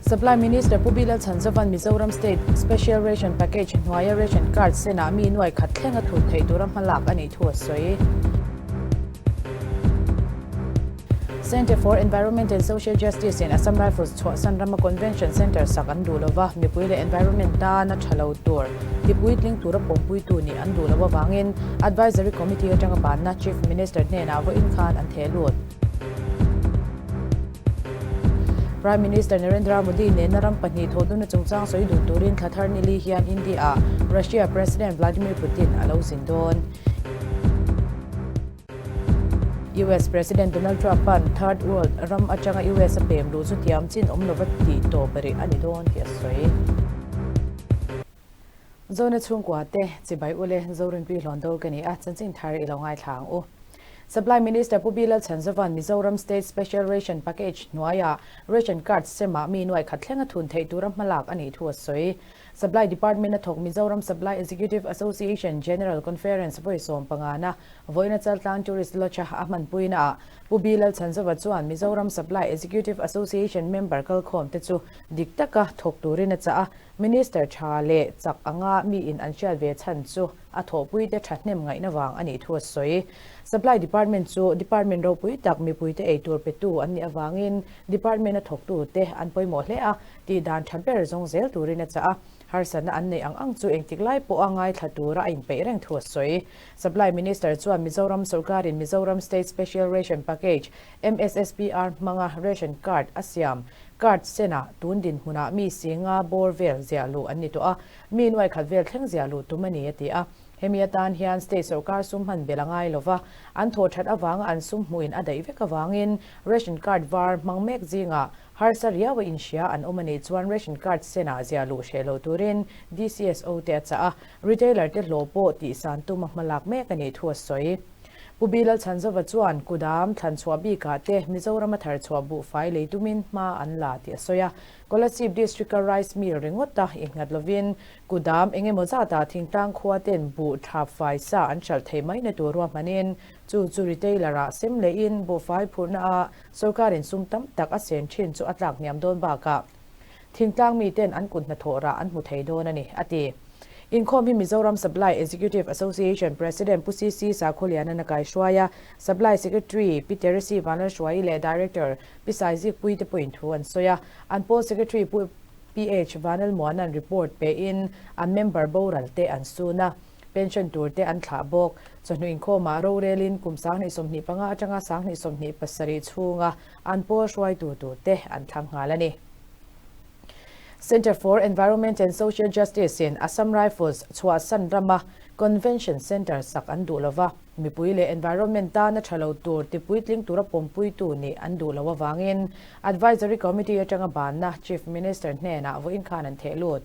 Supply Minister Pu Bilal Chhanzovan Mizoram State Special Ration Package hnuaia ration card senah mi nuai khat thleng a thut theih tura hmalak a nih thu a sawi. Centre for Environment and Social Justice in Assam Rifles chhuahsan rama Convention Centre sak an duh lova, mipui leh environment tana tha lo tur tipuitling tura pawmpuitu nih an duh loh avangin Advisory Committee atanga banna Chief Minister hnenah vawiin khan an theh lut. Prime Minister Narendra Modi nena ram pahnih thawhduna chungchang sawi dun turin thla thar nili hian India-ah Russia President Vladimir Putin a lo zin dawn. US President Donald Trump-a'n Third World ram atanga US a pem luh chu tiam chin awm lova tih tawp rih a ni dawn tih a sawi. Zona chhungkua te, Chibai Ule, Zorinpui Hlawndawl ka ni a, chanchin thar i lo ngaithla ang u. Supply Minister Pu Bilal Chhanzova'n Mizoram State Special Ration Package hnuaiah ration card semah mi nuai khat thleng a thun theih tura hmalak a nih thu a sawi. Supply Department a thawk Mizoram Supply Executive Association General Conference vawi sawm pangana vawiina Chaltlang Tourist Lodge-a a hmanpuina ah Pu B. Lalchhanzova chuan Mizoram Supply Executive Association member kalkhawm te chu dik taka thawk turin a chah a, Minister tha leh chak anga miin an hriat ve chhan chu a thawhpuite thahnem ngaihna vang a nih thu a sawi. Supply Department chu Department ropui tak mipuite eitur petu an nih avangin Department a thawktute an pawimawh hle a, Tih dan tha ber zawng zel turin a chah a, harsatna an neih ang ang chu engtik lai pawha ngaithla tura a inpeih reng thu a sawi. Supply Minister chuan Mizoram sorkarin Mizoram State Special Ration Package, MSSPR, hmanga ration card a siam card senah tun dinhmunah mi singa bawr vel ziah luh an ni tawh a, mi nuai khat vel thleng ziah luh tum a ni a ti a. Hemi atan hian state sorkar sum hman belh a ngai lova, an thawh that avanga an sum hmuhin a daih vek avangin ration card var hmang mek zingah Harsa riau a inhria an awm a nih chuan ration card senah ziah luh hreh loh turin DCSO te a chah a, retailer te hlawh pawh tihsan tum a hmalak mek a nih thu a sawi. Pu Bilal Chhanzova chuan Kudam thlanchhuah bikah te Mizoram a tharchhuah buhfai lei tumin hma an la tih a sawi a, Kolasib District-a rice mill ringawta innghat lovin Kudam engemaw zatah thingtlang khua ten buh tha fai sa an hralh thei mai na tur ruahmanin chu chu retailer-ah sem lehin buhfai phurhna ah Sorkarin sum tam tak a sen thin chu a tlak hniam dawn bakah thingtlang miten an kut hnathawh rah an hmu thei dawn a ni, a ti. Inkhawm hi Mizoram Supply Executive Association President Pu CC Sakhawliana'n a kaihruai a, Supply Secretary Pi Teresi Vanlalhruaii leh Director Pi Saizikpuii te pawhin thu an sawi a, an pawl Secretary Pu PH Vanlalmuana'n report pein an member boral te an sun a. Pension tur te an thlah bawk. Chawhnu inkhawmah rorelin kum 2025 atanga 2027 chhunga an pawl hruaitu tur te an thlang nghal a ni. Centre for Environment and Social Justice in Assam Rifles chhuahsan rama Convention Centre sak an duh lova, mipui leh environment tana tha lo tur tipuitling tura pawmpuitu nih an duh loh avangin Advisory Committee atanga banna Chief Minister hnenah vawiin khan an theh lut.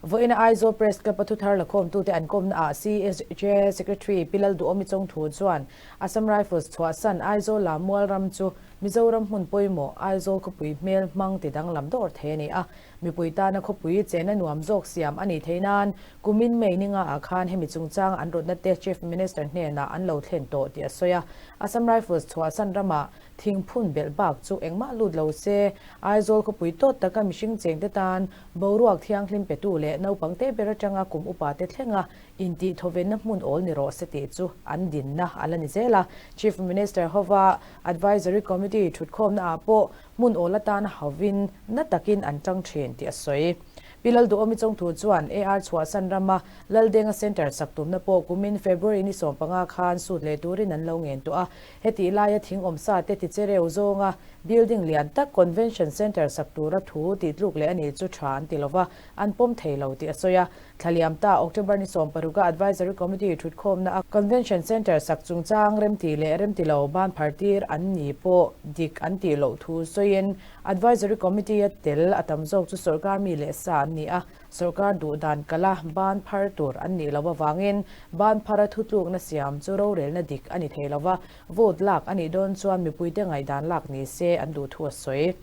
Vawiina Aizawl Press Club a thuthar lakhawmtute an kawmna ah CSJ Secretary Pi Lalduhawmi Chawngthu chuan Assam Rifles chhuahsan Aizawl la mual ram chu Mizoram hmun pawimawh Aizawl khawpui hmel hmang ti danglam dawr thei a ni a, mipui tana khawpui chena nuam zawk siam a nih theih nan kumin May ni nga ah khan hemi chungchanga an rawtna te Chief Minister hnenah an lo thlen tawh tih a sawi a. Assam Rifles chhuahsan ramah Thingphun belh bak chu engmah lut lo se, Aizawl khawpui tawt taka mihring chengte tan boruak thianghlim petu leh naupang te ber atanga kum upa te thlenga intih thawvenna hmun awl ni rawh se tih chu an dinna a la ni zel a. Chief Minister hova Advisory Committee thutkhawmna ah pawh hmun awl atana hovin na takin an tang thin tih a sawi. Pi Lalduhawmi Chawngthu chuan AR chhuahsan rama Laldenga Centre sak tumna pawh kumin February ni 15 khan sut leh turin an lo ngen tawh a. Hetih laia thing awmsa te tichereu zawnga building lian tak Convention Centre sak tura thu tih tluk leh a nih chu tha an ti lova, an pawm thei lo tih a sawi a. Thla liam ta October ni 16 a Advisory Committee thutkhawmna a Convention Centre sak chungchang remti leh remti lo ban phar tir an ni pawh dik an tih loh thu sawiin Advisory Committee a tel a tam zawk chu sawrkar mi leh sa an ni a, Sawrkar duh dan kala ban phar tur an nih loh avangin ban phara thutlukna siam chu rorelna dik a ni thei lova, vote lak a nih dawn chuan mipuite ngaihdan lak ni se an duh thu a sawi.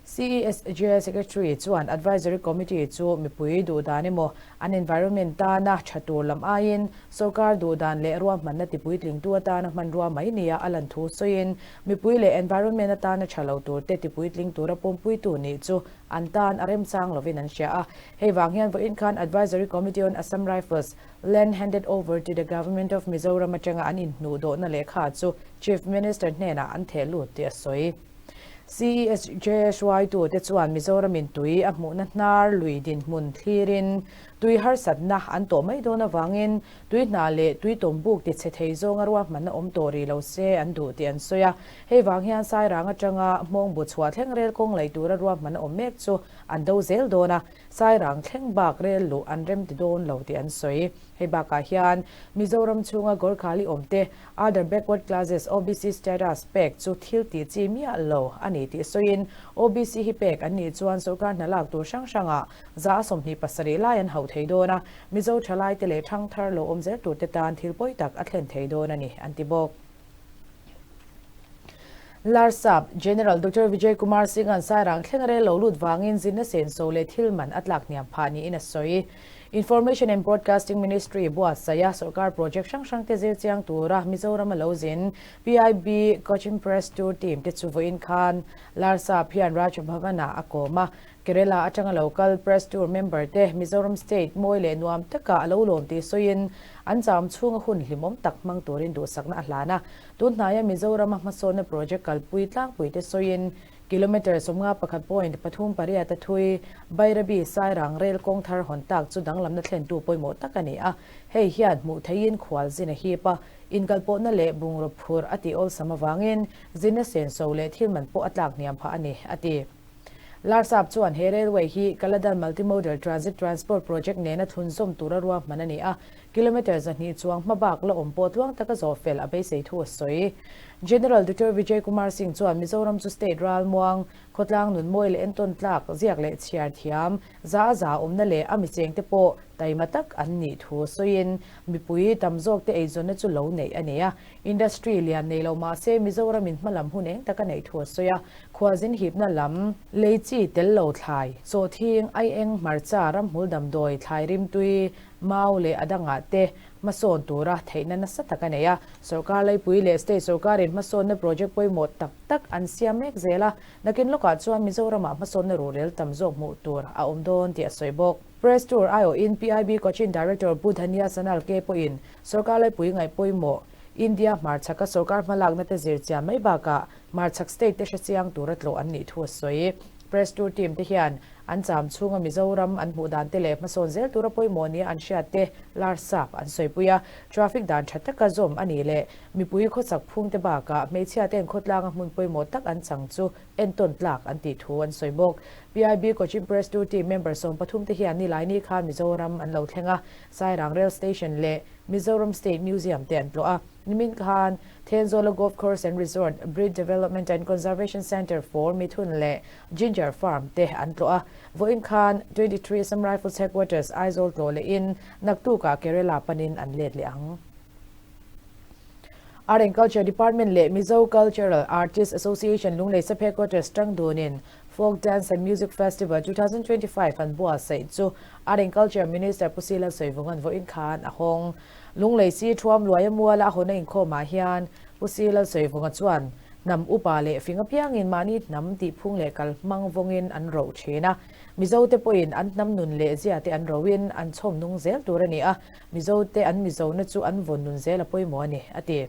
CESJ Secretary chuan Advisory Committee chu mipui duhdan emaw an environment tana tha tur lam aiin sorkar duhdan leh ruahmanna tipuitlingtu atana hmanrua mai nia a lan thu sawiin mipui leh environment atana tha lo turte tipuitling tura pawmpuitu nih chu an tan a remchang lovin an hria a. Hei vang hian vawiin khan Advisory Committee on Assam Rifles Land handed over to the Government of Mizoram atanga an inhnuhdawhna lehkha chu Chief Minister hnenah an theh lut tih a sawi. CESJ hruaitute chuan Mizoramin tui a hmuhna hnar lui dinhmun thlirin tui harsatna an tawh mai dawn avangin tui hna leh tui tawmbuk tichhe thei zawnga ruahmanna awm tawh rih lo se an duh tih an sawi a. Hei vang hian Sairang atanga Hmawngbu chhuah thleng rel kawng lei tura ruahmanna awm mek chu an do zel dawn a. Sairang thleng bak rel luh an rem ti dawn lo tih an sawi. Hei bakah hian Mizoram chhunga Gorkhali awmte Other Backward Classes, OBC, status pek chu thil tih chi miah lo a ni tih sawiin OBC hi pek an nih chuan sorkar hna lak tur hrang hrangah 27 lai an hauh thei dawn a, Mizo thalaite leh thangthar lo awm zel turte tan thil pawi tak a thlen thei dawn a ni, an ti bawk. Larsap General Doctor Vijay Kumar Singh-a'n Sairang thleng rel lo lut vangin zinna senso leh thil man a tlak hniam phah niin a sawi. Information and Broadcasting Ministry buatsaia sorkar project hrang hrangte zir chiang tura Mizoram a lo zin PIB Cochin Press Tour team te chu vawiin khan Larsap hian Raj Bhavan-ah a kawm a. Kerala atanga lo kal Press Tour member te Mizoram State mawi leh nuam taka a lo lawm tih sawiin an cham chhunga hun hlimawm tak hmang turin duhsakna a hlan a. Tun hnaia Mizorama hmasawnna project kalpui tlangpui te sawiin kilometre 51 point pathum pariat a thui Bairabi Sairang rel kawng thar hawn tak chu danglamna thlentu pawimawh tak a ni a. Hei hian hmuh theihin khual zin a hip a, inkalpawhna leh bungraw phur a tih awlsam avangin zinna senso leh thil man pawh a tlak hniam phah a ni, a ti. Larsap chuan he railway hi Kaladan Multimodal Transit Transport Project nena thlunzawm tura ruahman a ni a, kilometre 200 chuang hmabak la awm pawh tluang taka zawh fel a beisei thu a sawi. General Doctor Vijay Kumar Singh chuan Mizoram chu state ralmuang, khawtlang nunmawi leh entawn tlak, ziak leh chhiar thiam, za a za awmna leh a michengte pawh taima tak an nih thu sawiin mipui tam zawkte eizawnna chu lo neih a ni a. Industry lian nei lo mah se Mizoramin hmalam hun eng tak a neih thu a sawi a, khualzin hipna lam, lei chi tel lo thlai, sawhthing, aieng, hmarcha, ramhmul damdawi, thlai rimtui, mau leh a dangah te hmasawn tura theihna nasa tak a nei a. Sorkar laipui leh state sorkarin hmasawnna project pawimawh tak tak an siam mek zel a, nakin lawkah chuan Mizoramah hmasawnna ruhrel tam zawk hmuh tur a awm dawn tih a sawi bawk. Press Tour aiawhin PIB Cochin Director Pu Dhanya Sanal K pawhin sorkar laipui ngaih pawimawh India hmarchhaka sorkar hmalakna te zir chian mai bakah hmarchhak state te hrechiang tura tlawh an nih thu a sawi. Press Tour team te hian an cham chhunga Mizoram an hmuh dan te leh hmasawn zel tura pawimawh nia an hriat te lar sap an sawipui a. Traffic dan tha taka zawm a nih leh mipui khawchak phung te bakah hmeichhia ten khawtlanga hmun pawimawh tak an chang chu entawn tlak an tih thu an sawi bawk. PIB Cochin Press Tour team member 13 te hian Nilaini khan Mizoram an lo thleng a, Sairang Rail Station leh Mizoram State Museum te an tlawh a. Nimin khan Thenzawla Golf Course and Resort, Breed Development and Conservation Centre for Mithun leh Ginger Farm te an tlawh a. Vawiin khan 23 Assam Rifles Headquarters, Aizawl tlawh lehin naktukah Kerala panin an let leh ang. Art and Culture Department leh Mizo Cultural Artists Association Lunglei Sub Headquarters tang dunin Folk Dance and Music Festival 2025 an buatsaih chu Art and Culture Minister Pu Sila Sawivunga'n vawiin khan a hawng. Lunglei si thuam luaia muala a hawn a inkhawmah hian Pu Sila Sawivunga chuan hnam upa leh fing apiangin mahni hnam tihphung leh kalhmang vawngin an roh thin a. Mizote pawhin an hnam nun leh zia te an rohin an chhawm nung zel tur a ni a. Mizote an Mizona chu an vawn nun zel a pawimawh a ni, a ti.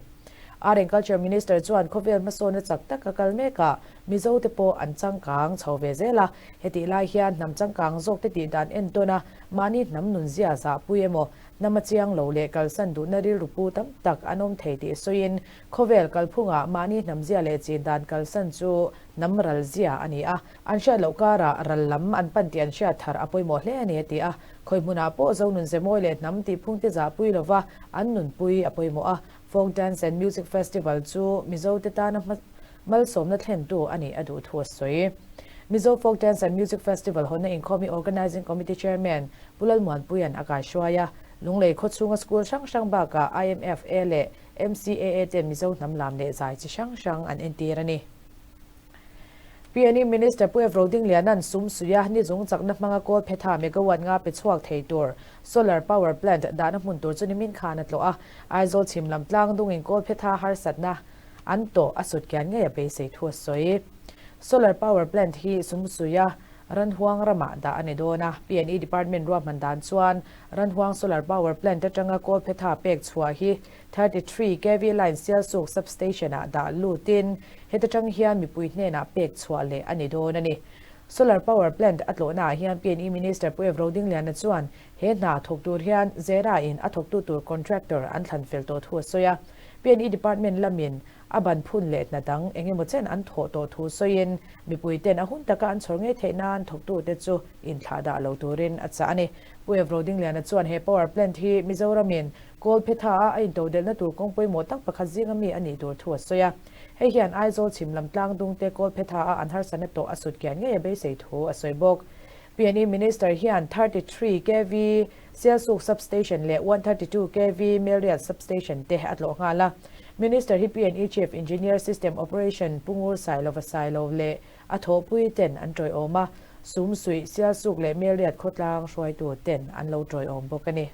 Art and Culture Minister chuan khawvel hmasawnna chak tak a kal mek a, Mizote pawh an changkang chho ve zel a. Hetih lai hian hnam changkang zawkte tih dan entawn a, mahni hnam nunzia zahpui emaw, hnam a chiang lo leh kalsan duhna rilru pu tam tak an awm thei tih sawiin, khawvel kalphungah mahni hnamzia leh chin dan kalsan chu hnam ralzia a ni a. An hriat loh karah ral lam an pan tih an hriat thar a pawimawh hle a ni, a ti a. Khawi hmunah pawh Zonun Zemawi leh hnam tihphungte zahpui lova an nunpui a pawimawh a. Folk Dance and Music Festival chu Mizote tana malsawmna thlentu a nih a duh thu a sawi. Mizo Folk Dance and Music Festival hawnna inkhawm hi Organising Committee Chairman Pu Lalmuanpuia'n a kaihruai a. Lunglei khawchhunga school hrang hrang bakah IMFA leh MCAA ten Mizo hnam lam leh zai chi hrang hrang an entir a ni. PNE Minister Pu Ev Rodingliana'n sum suia ni zung chakna hmanga Kawlphetha megawatt nga pe chhuak thei tur solar power plant dahna hmun tur chu nimin khan a tlawh a. Aizawl chhim lam tlang dungin Kawlphetha harsatna an tawh a sut kian ngei a beisei thu a sawi. Solar power plant hi sum suia Ranhuang ramah dah a ni dawn a. PNE Department ruahman dan chuan Ranhuang solar power plant atanga Kawlphetha pek chhuah hi 33 kv line Sialsuk substation-ah dah lutin heta tang hian mipui hnenah pek chhuah leh a ni dawn a ni. Solar power plant a tlawhnaah hian PNE Minister Pu Ev Rodingliana chuan he hna thawk tur hian Zera-in a thawktu tur contractor an thlan fel tawh thu a sawi a. PNE Department lamin a ban phun leh hna dang eng emaw chen an thawh tawh thu sawiin mipuiten a hun taka an chhawr ngei theih nan thawktute chu inthlah dah lo turin a chah a ni. Pu Ev Rodingliana chuan he power plant hi Mizoramin Kawlphetha-a a intodelhna tur kawng pawimawh tak pakhat zinga mi a nih tur thu a sawi a. Hei hian Aizawl chhim lam tlang dungte Kawlphetha-a an harsatna tawh a sut kian ngei a beisei thu a sawi bawk. PNE Minister hian 33 kv Sialsuk Substation leh 132 kv Melriat Substation te a tlawh nghal a. Minister hi PNE Chief Engineer System Operation Pu Ngur Sailova Sailo leh a thawhpui ten an tawiawm a, Sumsuih, Sialsuk leh Melriat khawtlang hruaitu ten an lo tawiawm bawk a ni.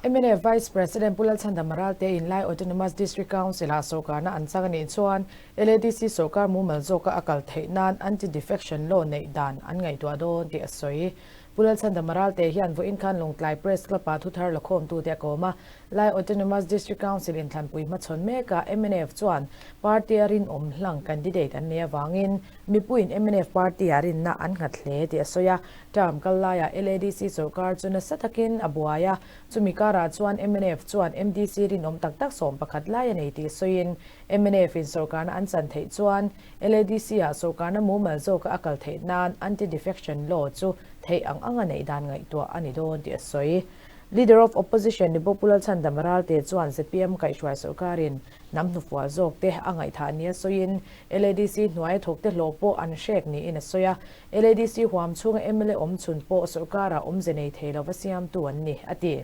Mnf Vice President Pu Lalchhandama Ralte in Lai Autonomous District Council-ah sorkarna an chang a nih chuan LADC sorkar mumal zawka a kal theih nan Anti-Defection Law neih dan an ngaihtuah dawn tih a sawi. Pu Lalchhandama Ralte hian vawiin khan Lawngtlai Press Club-ah thuthar lakhawmtute a kawm a. Lai Autonomous District Council inthlanpui hmachhawn mekah mnf chuan party-a rinawm hlang candidate an nei avangin Mipuiin mnf party-ah rinna an nghat hle tih a sawi a, term kal laiah LADC sorkar chu nasa takin a buai a, chumi karah chuan mnf chuan MDC rinawm tak tak 11 lai a nei tih sawiin mnf-in sorkarna an chan theih chuan LADC-ah sorkarna mumal zawka a kal theih nan anti-defection law chu theih ang anga neih dan ngaihtuah a ni dawn tih a sawi. Leader of Opposition ni bawk Pu Lalchhandama Ralte chuan zpm kaihhruai sorkarin Hnam hnufual zawk te a ngaihthah nia sawiin LADC hnuaia thawkte hlawh pawh an hrek niin a sawi a. LADC huam chhunga mla awm chhun pawh sorkarah awmze nei thei lova siamtu an ni, a ti.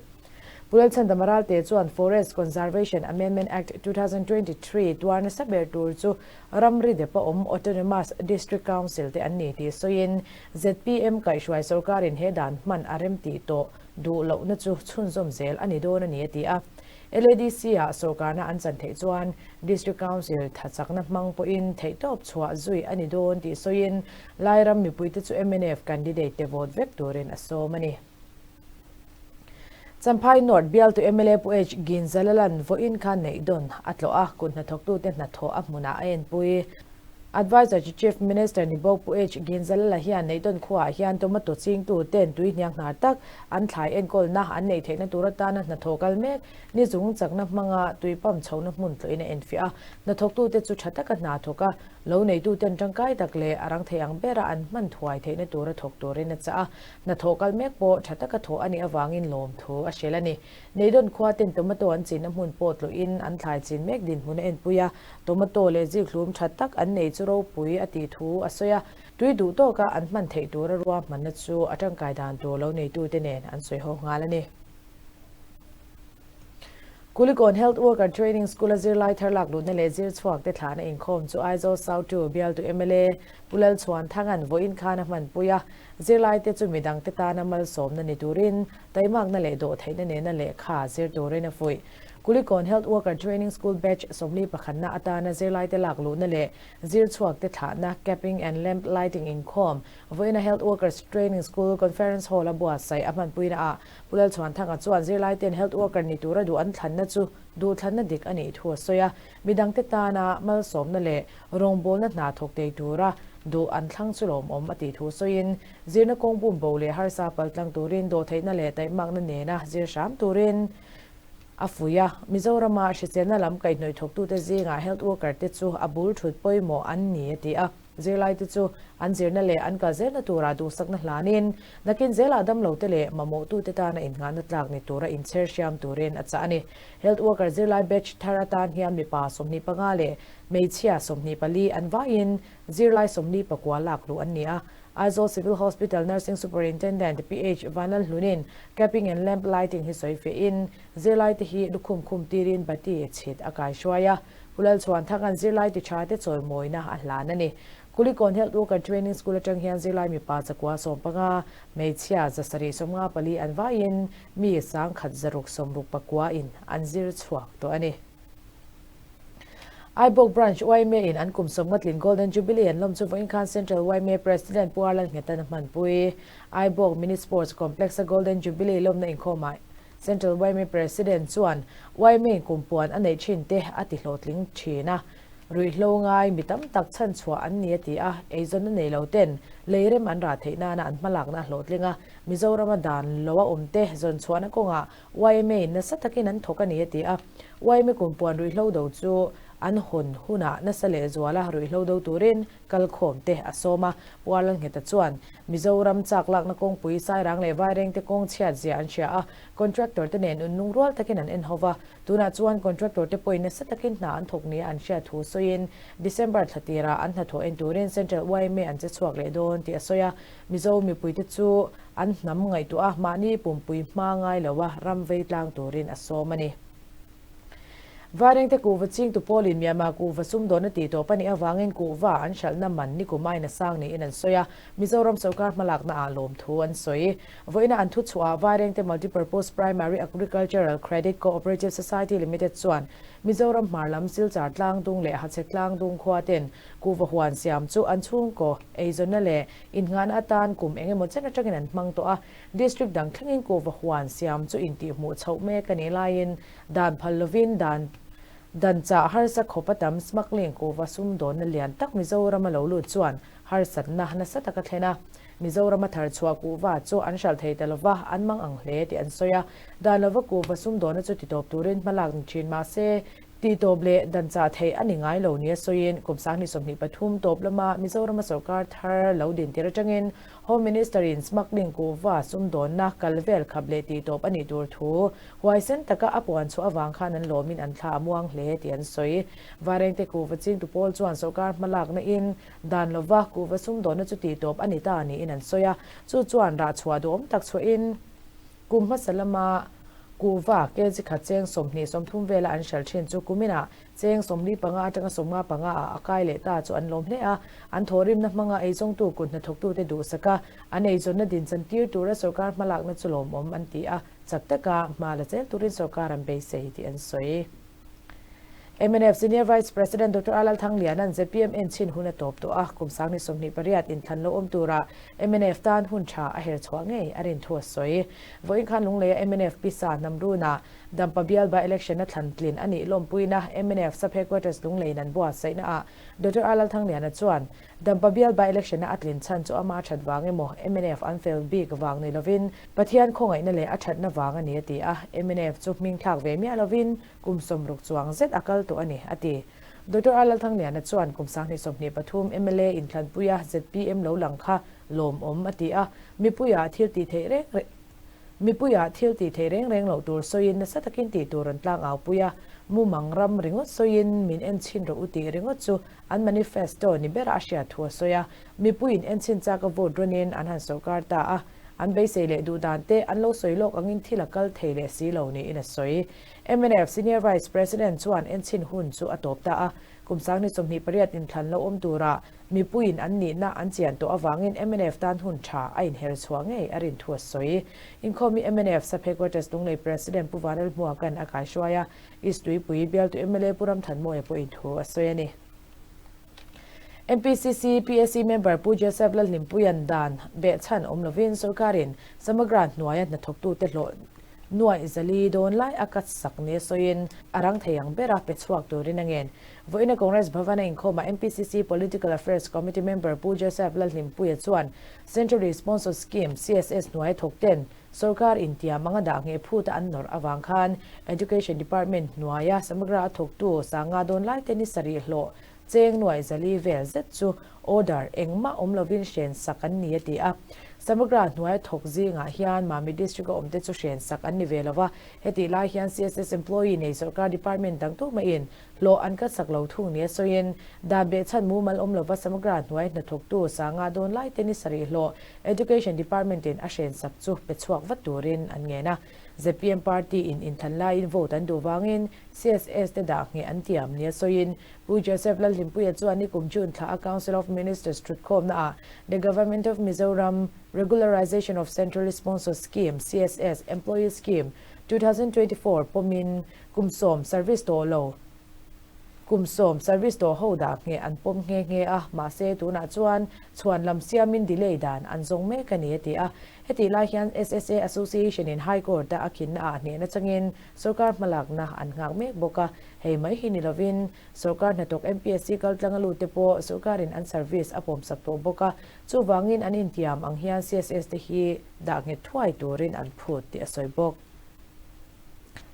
Pu Lalchhandama Ralte chuan Forest Conservation Amendment Act 2023 tuar nasa ber tur chu ramri depa awm Autonomous District Council te an ni tih sawiin zpm kaihhruai sorkarin he dan hman a remtih tawh duh lohna chu chhunzawm zel a ni dawn a ni, a ti a. LADC-ah sorkarna an chan theih chuan District Council thachakna hmang pawhin theihtawp chhuah zui a ni dawn tih sawiin Lairam mipuite chu mnf candidate te vote vek turin a sawm a ni. Champhai North bialtu mla Pu H. Ginzalalan vawiin khan neihdawn a tlawh a, kut hnathawktute hnathawh a hmunah a enpui. Adviser chu Chief Minister ni bawk Pu H. Ginzalala hian Neihtawn khuaah hian tomato chingtu ten tui hniang hnar tak an thlai enkawlna an neih theihna tur atana hnathawh kal mek ni chung chakna hmanga tui pump chhohna hmun tlawhin a enfiah a. Hnathawktute chu tha taka hna thawk a, lo neituten tangkai tak leh a rang thei ang bera an hman thuai theihna tura thawk turin a chah a. Hnathawh kal mek pawh tha taka thawh a nih avangin lawmthu a hrilh a ni. Neihdawn khua ten tomato an chinna hmun pawh tlawhin an thlai chin mek dinhmun a enpui a, tomato leh zikhlum tha tak an nei chu ropui a tih thu a sawi a, tui duh tawka an hman theih tura ruahmanna chu a tangkai dan tur lo neitute nen an sawi ho nghal a ni. Kulikawn Health Worker Training School-a zirlai thar lak luhna leh zir chhuakte thlahna inkhawm chu Aizawl South 2 bialtu mla Pu Lalchhuanthanga'n vawiin khan a hmanpui a, Zirlaite chu midangte tana malsawmna ni turin taimakna leh dawhtheihna nena lehkha zir turin a fuih. Kulikawn Health Worker Training School Batch 41na atana zirlaite lak luhna leh zir chhuakte thlahna Capping and Lamp Lighting inkhawm vawiina Health Workers Training School Conference Hall-a buatsaih a hmanpuina ah Pu Lalchhuanthanga chuan zirlaite'n Health Worker ni tura duh an thlanna chu duhthlanna dik a nih thu a sawi a. Midangte tana malsawmna leh rawngbawlna hna thawk thei tura duh an thlang chu lawmawm a tih thu sawiin, zirna kawng bum bo leh harsa paltlang turin dawhtheihna leh taihmakna nena zir hram turin a fuih a. Mizorama hriselna lam kaihhnawih thawktute zingah health worker te chu a bul thut pawimawh an ni a ti a. Zirlaite chu an zirna leh an kal zelna turah duhsakna hlanin, nakin zelah damlote leh mamawhtute tana innghahna tlak ni tura inchher hriam turin a chah a ni. Health worker zirlai batch thar atan hian mipa 25 leh hmeichhia 24 an vaiin zirlai 49 lak luh an ni a. Aizawl Civil Hospital Nursing Superintendent PH Vanlalhlunin capping and lamp lighting hi sawi fehin zirlaite hi lukhum khum tirin bati chhit a kaihruai a. Pu Lalchhuan Thanga'n zirlai ti tha te chawimawina a hlan a ni. Kulikawn Health Worker Training School atang hian zirlai mipa 415, hmeichhia 774 an vaiin mi 1669 in an zir chhuak tawh a ni. Aibawk Branch yma in an kum 50 tlin Golden Jubilee an lawm chu vawiin khan Central yma President Pu Arlan Nghetan a hmanpui. Aibawk Mini Sports Complex a Golden Jubilee lawmna inkhawmah Central yma President chuan yma in kum puan a neih thin te a ti hlawhtling thin a, ruihhlo ngai mi tam tak chhan chhuah an ni a ti a, eizawnna nei lo ten lei rem an rah theih nana an hmalakna a hlawhtling a, Mizorama dan lo a awm te zawn chhuahna kawngah yma in nasa takin an thawk a ni a ti a, yma kum puan ruihhlo do chu an hawn hunah nasa leh zuala ruihhlo do turin kalkhawm te a sawm a. Pu Arlalngheta chuan Mizoram chak lakna kawngpui Sairang leh Vairengte kawng chhiat zia an hria a, contractor te nen unnung rual takin an en ho va, tunah chuan contractor te pawhin nasa takin hna an thawk nia an hriat thu sawiin December thla tirah an hnathawh en turin Central yma an che chhuak leh dawn tih a sawi a, Mizo mipuite chu an hnam ngaihtuah a, mahni pumpui hma ngai lo a, ram vei tlang turin a sawm a ni. Vairengte kuhva chingtu pawlin Myanmar kuhva sumdawn a tih tawp a nih avangin kuhva an hralhna man nikum aiin a sang niin an sawi a, Mizoram sorkar hmalakna ah lawmthu an sawi. Vawiina an thuchhuah ah Vairengte Multipurpose Primary Agricultural Credit Co-operative Society Limited chuan Mizoram hmar lam Silchar tlangdung leh Hachhek tlangdung khua ten kuhva huan siam chu an chhungkaw eizawnna leh Innghahna atan kum eng emaw chen atangin an hmang tawh a, district dang thlengin kuhva huan siam chu intihhmuh chhoh mek a nih laiin dan phal lovin dan dan chah harsa khawp a tam smuggling kuhva sumdawnna lian tak Mizoram a lo lut chuan harsatna nasa tak a thlen a. Mizoram a thar chhuah kuhva chu an hralh thei ta lova an mang ang hle tih an sawi a, dan lova kuhva sumdawnna chu titawp turin hmalak ni thin mahse Tihtawp leh dan chah theih a ni ngai lo nia sawiin kum 2023 tawp lama Mizorama sorkar thar lo din tir atangin Home Minister in smuggling kuhva sumdawnna kal vel khap leh tihtawp a nih tur thu huaisen taka a puan chhuah avang khan an lawmin an thla a muang hle tih an sawi. Varengte kuhva chingtu pawl chuan sorkar hmalakna in dan lova kuhva sumdawnna chu tihtawp a ni ta niin an sawi a, chu chuan rah chhuah duhawm tak chhuahin Kum hmasa lama kuhva kg khat cheng 20 30 vela an hralh thin chu kuminah cheng 45 atanga 55 ah a kai leh ta chu an lawm hle a. An thawhrimna hmanga eizawngtu kut hnathawktute duhsak a, an eizawnna dinchan tir tura sorkar hmalakna chu lawmawm an ti a, chak taka hma la zel turin sorkar an beisei tih an sawi. Mnf Senior Vice President Doctor A Lalthangliana'n zpm en chhin hun a tawp tawh a, kum 2028 inthlan lo awm tura mnf tan hun tha a her chhuah ngei a rin thu a sawi. Vawiin khan Lungleia mnf pisa Hnamruna Dampa bial by-election a thlan tlin a nih lawmpuina mnf Sub-Headquarters Lungleiin an buatsaihna ah Doctor A Lalthangliana chuan Dampa bial by-election a a tlin chhan chu ama that vang emaw mnf an fel bik vang ni lovin Pathian khawngaihna leh a thatna vang a ni a ti a, mnf chu hming thlak ve miah lovin kum 60 chuang zet a kal tawh a ni, a ti. Doctor R Lalthangliana chuan kum 2023 mla inthlanpuia zpm lo lang kha lawmawm a ti a, mipuiah thil tih theih reng reng mipuiah thil tih theih reng reng loh tur sawiin nasa takin tih tur an tlang au pui a, mumang ram ringawt sawiin min enchhin rawh u tih ringawt chu an manifesto ni bera a hriat thu a sawi a, mipuiin enchhin chak a vote rawnin an han sorkar ta a, an beisei leh duh dan te an lo sawi lawk angin thil a kal thei leh si lo niin a sawi. Mnf Senior Vice President chuan enchhin hun chu a tawp ta a, kum 2028 inthlan lo awm tura mipuiin an nihna an chian tawh avangin mnf tan hun tha a inher chhuah ngei a rin thu a sawi. Inkhawm hi mnf Sub Headquarters Lunglei President Pu Vanlalhmuaka'n a kaihruai a, East Tuipui bialtu mla Pu Ramthanmawia pawhin thu a sawi a ni. MPCC PAC member Pu Joseph Lalhlimpuia'n dan behchhan awm lovin sorkarin Samagra hnuaia hnathawktute hlawh nuaih 400 dawn lai a cut sak nia sawiin a rang thei ang bera pe chhuak turin a ngen. Vawiina Congress Bhavan-a inkhawmah MPCC Political Affairs Committee member Pu Joseph Lalhlimpuia chuan Central Response Scheme, CSS, hnuaia thawkten Sorkar intiam anga dah ngheh phuta an nawrh avang khan Education Department hnuaia Samagra a thawktu 500 dawn lai te ni sarih hlawh cheng nuaih 400 vel zet chu order engmah awm lovin hren sak an ni a ti a. Samagra hnuaia thawk zingah hian Mamit District-a awmte chu hren sak an ni ve lo va, hetih lai hian CSS employee nei sawrkar department dang tumah-in hlawh an cut sak lo thung nia sawiin, dan behchhan mumal awm lova Samagra hnuai hnathawktu sanga dawn laite ni sarih hlawh Education Department-in a hren sak chu pe chhuak vat turin an ngen a. Zpm party-in inthlan laiin vote an duh vangin CSS te dah ngheh an tiam nia sawiin, Pu Joseph Lalhlimpuia chuan nikum June thla a Council of Ministers thutkhawmnaah The Government of Mizoram Regularization of Centrally Sponsored Scheme, CSS, Employee Scheme, 2024 pawmin kum sawm service tawh lo kum sawm service tawh ho dah ngheh an pawm nghe nghe a, mahse tunah chuan chhuan lam siamin delay dan an zawng mek a ni a ti a. Hetih lai hian SSA Association in High Court-a a khinna ah hnehna changin sorkar hmalakna an nghak mek bawk a, hei mai hi ni lovin sorkar hnathawk MPSC kaltlanga lut te pawh sorkarin an service a pawmsak tawh bawk a, chuvangin an intiam ang hian CSS te hi dah nghet thuai turin an phut tih a sawi bawk.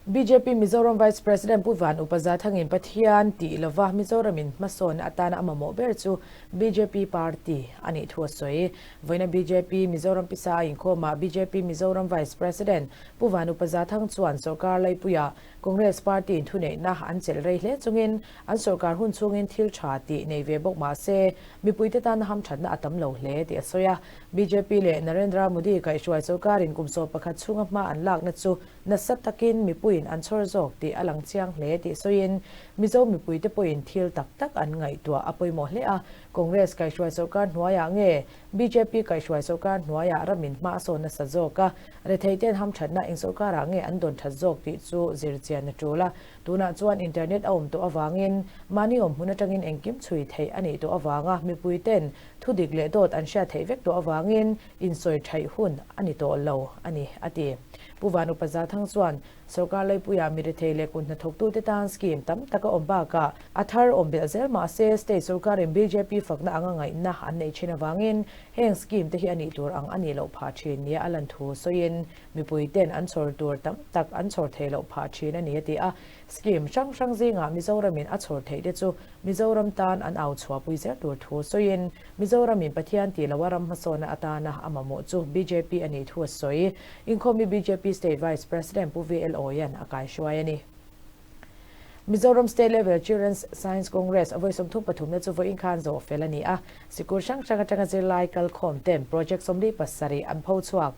Bjp Mizoram Vice President Pu Van Upa Zathangin Pathian tih lova Mizoramin hmasawnna atana a mamawh ber chu bjp party a nih thu a sawi. Vawiina bjp Mizoram pisa a inkhawmah bjp Mizoram Vice President Pu Van Upa Zathang chuan sorkar laipuiah Congress party in thuneihna an chelh rei hle chungin an sorkar hun chhungin thil tha tih nei ve bawk mah se mipuite tana hamthatna a tam lo hle tih a sawi a. Bjp leh Narendra Modi kaihhruai sorkarin kum 11 chhunga hma an lakna chu nasa takin mipuiin an chhawr zawk tih a lang chiang hle tih sawiin Mizo mipuite pawhin thil tak tak an ngaihtuah a pawimawh hle a, Congress kaihhruai sorkar hnuaiah nge bjp kaihhruai sorkar hnuaiah ramin hma a sawn nasa zawk a, retheite'n hamthatna eng sorkarah nge an dawn that zawk tih chu zir chian a tul a, tunah chuan internet a awm tawh avangin mahni awm hmun atangin engkim chhui theih a nih tawh avanga mipuite'n thudik leh dawt an hriat theih vek tawh avangin insawi thaih hun a ni tawh lo a ni, a ti. Pu Van Upa Zathang chuan sorkar laipuiah mi rethei leh kut hnathawktute tan scheme tam tak a awm bakah a thar awm belh zel mah se state sorkarin bjp fakna anga ngaihna an neih thin avangin heng scheme te hi a nih tur ang a nih loh phah thin nia a lan thu sawiin mipuiten an chhawr tur tam tak an chhawr theih loh phah thin a ni a ti a. Scheme hrang hrang zingah Mizoramin a chhawr theih te chu Mizoram tan an au chhuahpui zel tur thu sawiin Mizoramin Pathian tih loha ram hmasawnna atana a mamawh chu bjp a nih thu a sawi. Inkhawmi bjp State Vice President Pu VL Awian a kaihruai a ni. Mizoram State Level Children's Science Congress a vawi 33 na chu vawiin khan zawh fel a ni a. Sikul hrang hrang atanga zirlai kalkhawm ten Project 47 an pho chhuak.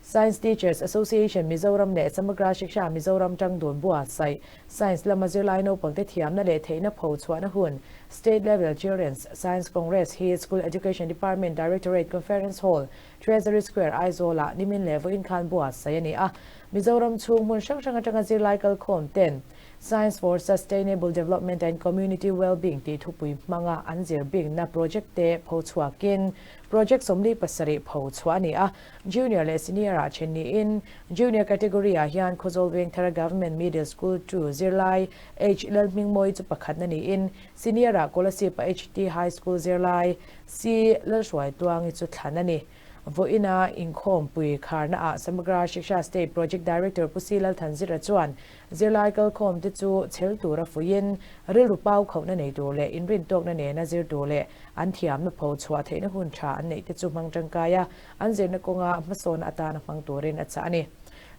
Science Teachers Association Mizoram leh Samagra Shiksha Mizoram tangdun buatsaih Science lama zirlai naupangte thiamna leh theihna pho chhuahna hun State Level Children's Science Congress hi School Education Department Directorate Conference Hall, Treasury Square, Aizawl-ah nimin leh vawiin khan buatsaih a ni a. Mizoram chhung hmun hrang hrang atanga zirlai kalkhawm ten Science for Sustainable Development and Community Wellbeing tih thupui hmanga an zir bikna project te pho chhuakin Project 47 pho chhuah a ni a. Junior leh Senior ah then niin Junior category ah hian Khawzawl Vengthara Government Middle School 2 zirlai H Lalhmingmawi chu pakhatna niin Senior ah Kolasib a HT High School zirlai C Lalhruaituangi chu thlan a ni. Vawiina inkhawmpui kharna ah Samagra Shiksha State Project Director Pu C Lalthanzira chuan zirlai kalkhawm te chu chhel tura fuiin rilru pau khauhna nei tur leh inrintawkna nena zir tur leh an thiamna pho chhuah theihna hun tha an neih te chu hmang tangkai a, an zirna kawnga hmasawnna atana hmang turin a chah a ni.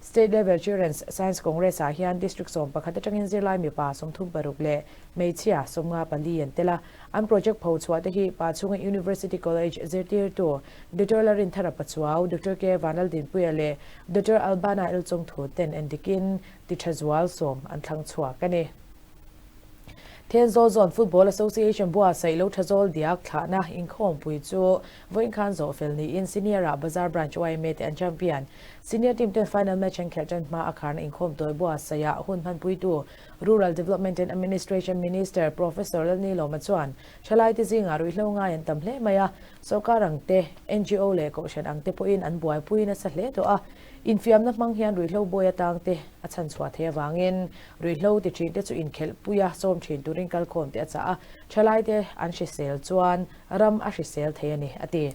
State Level Children's Science Congress ah hian District 11 atangin zirlai mipa 36 leh hmeichhia 54 an tel a. An project pho chhuah te hi Pachhunga University College zirtirtu Doctor Larinthara Pachuau, Doctor K Vanlaldinpuia leh Doctor Albana Elchawngthu ten endikin titha zual sawm an thlang chhuak a ni. Thenzawl Zone Football Association buatsaih lo tha zawl diak thlahna inkhawmpui chu vawiin khan zawh fel niin Senior ah Bazar Branch yma te an champion. Senior team ten final match an khelh tan hma a kharna inkhawm tawi buatsaihah hun hmanpuitu Rural Development and Administration Minister Professor Lalnilawma chuan thalaite zingah ruihhlo ngai an tam hle mai a, sorkar ang te, ngo leh kohhran ang te pawhin an buaipui nasa hle tawh a. Infiamna hmang hian ruihhlo bawi atang te a chhan chhuah theih avangin ruihhlo ti thin te chu inkhelh puia sawm thin turin kalkhawm te a chah a, thalai te an hrisel chuan ram a hrisel thei a ni, a ti.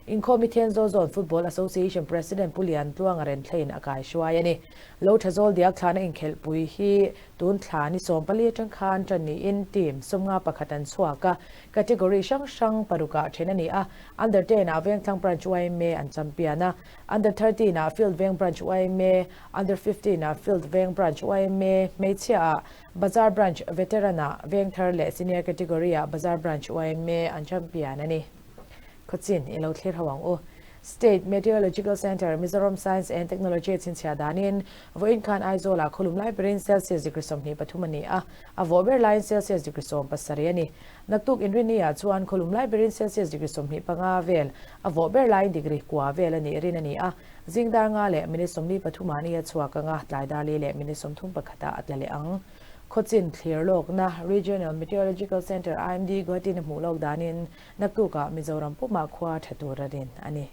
Inkhawm hi Thenzawl Zone Football Association President Pu Lian Tluanga Renthleiin a kaihruai a ni. Lo Thazawl diak thlahna inkhelhpui hi tun thla ni 14 atang khan tan niin team 51 an chhuak a, category hrang hrang parukah then a ni a, Under 10 ah Vengthlang Branch yma an champion a, Under 13 ah Field Veng Branch yma, Under 15 ah Field Veng Branch yma, hmeichhia ah Bazar Branch Veteran ah Vengthar leh Senior category ah Bazar Branch yma an champion a ni. Khawchin i lo thlir ho ang u. State Meteorological Centre, Mizoram Science and Technology a chhinchhiah danin, vawiin khan Aizawlah khawlum lai berin Celsius degree 23 a ni a, a vawh ber laiin Celsius degree 17 a ni. Naktuk Inrinni-ah chuan khawlum lai berin Celsius degree 25 vel, a vawh ber laiin degree kua vel a nih rin a ni a. Zing dar nga leh minute 43 ah ni a chhuak ang a, tlai dar li leh minute 31 ah a tla leh ang. Khawchin thlir lawkna Regional Meteorological Centre, IMD, Guwahati-in a hmuh lawk danin, Naktukah Mizoram pumah khua tha tur a rin a ni.